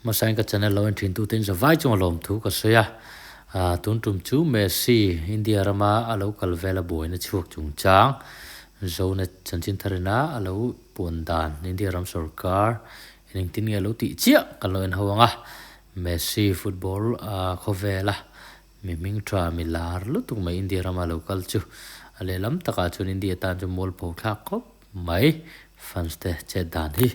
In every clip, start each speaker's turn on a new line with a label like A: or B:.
A: Hmasain ka channel lo en thin tute in zavai chunga lawmthu ka sawi a, tun tum chu Messi India rama a lo kal vel a buaina chhuak chungchang Zone chanchin tharina a lo puan dan India ram sorkar in engtin nge a lo tih chiah kan lo en ho ang a, Messi football khawvela mi hming tha mi lar lutuk mai India rama lo kal chu a lehlam takah chuan India tan chu mualpho thlak khawp mai fans te chet dan hi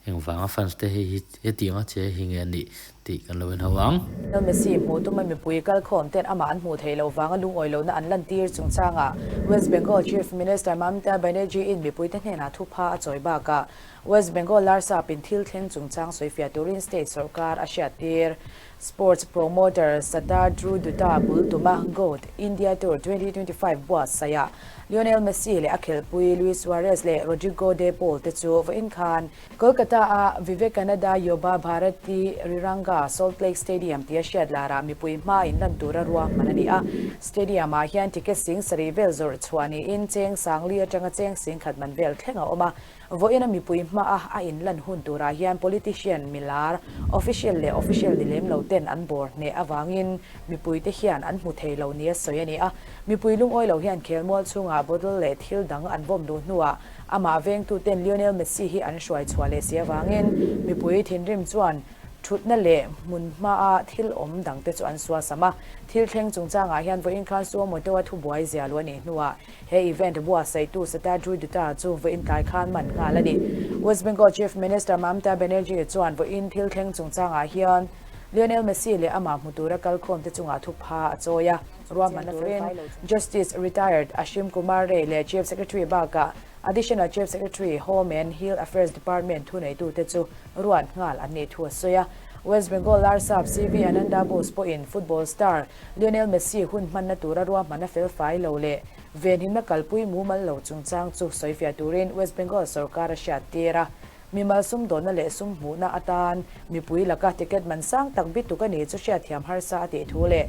A: Engvanga fans te hei hi hetianga che hi nge a nih tih kan lo en ho ang.
B: Lionel Messi hmuh tuma mipui kalkhawm ten amah an hmuh theih loh vanga lungawi lohna an lantir chungchangah West Bengal Chief Minister Mamta Banerjee in mipuite hnenah thupha a chawi bakah West Bengal Larsapin thil thleng chungchang sawifiah turin state sorkar a hriattir. Sports promoter Satadru Dutta bul tuma Goat India Tour 2025 buatsaihah Lionel Messi leh a khelhpui Luis Suarez leh Rodrigo De Paul te chu vawiin khan Kolkata-a Vivekananda Yuba Bharati Riranga Salt Lake Stadium tia hriat larah mipui hma inlan tura ruahman a ni a. Stadium-ah hian ticket sing sarih vel zawrh chhuah niin cheng sangli atanga cheng sing khat man vel thleng a awm a. Vawiina mipui hmaa a inlan hun turah hian politician milar, official leh official ni lem lo ten an bawr hneh avangin mipuite hian an hmu thei lo nia sawi a ni a. Mipui lungawi lo hian khelmual chhungah bottle leh thil dang an vawm duh hnuah amah vengtuten Lionel Messi hi an hruai chhuah leh si avangin mipui thinrim chuan Thutna leh hmun hmaa thil awm dangte chu an suasam a, thil thleng chungchangah hian vawiin khan Suomoto a thubuai zia luh a nih hnuah he event buatsaihtu Satadru Dutta chu vawiin tlai khan man nghal a ni. West Bengal Chief Minister Mamta Banerjee chuan vawiin thil thleng chungchangah hian Lionel Messi leh amah hmu tura kalkhawmte chungah thupha a chawi a, ruahmanna turin Justice Retired Ashim Kumar Ray leh Chief Secretary bakah Additional Chief Secretary, Home and Hill Affairs Department thuneitute chu ruat nghal an nih thu a sawi a. West Bengal Larsap CV Ananda Bose pawhin football star Lionel Messi hun hmanna tura ruahmanna felfai lo leh venhimna kalpui mumal lo chungchang chu sawifiah turin West Bengal sorkar a hriattir a. Mimal sumdawnna leh sum hmuhna atan mipui laka ticket man sang tak bituk a ni chu hriatthiam harsa a tih thu leh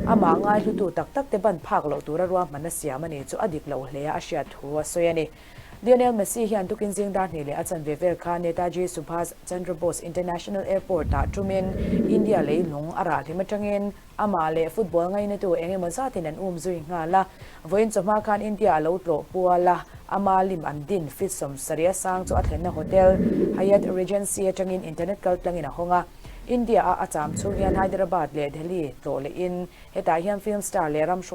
B: amah ngaihlutu tak tak te ban phak loh tura ruahmanna siam a ni chu a dik loh hle a a hriat thu a sawi a ni. Lionel Messi hian tukin zing dar hnih leh a chanve vel kha Netaji Subhas Chandra Bose International Airport-ah tumin India leilung a rah hlim atangin Amah leh football ngainatu eng emaw zatin an um zui nghal a, vawiin chawhma khan India a lo tlawh pual a, ama lim an din feet 70 a sang chu a thlenna hotel Hyatt Regency atangin internet kaltlangin a hawng a. India-a a cham chhung hian Hyderabad leh Delhi tlawh lehin hetah hian film star leh ram hruai.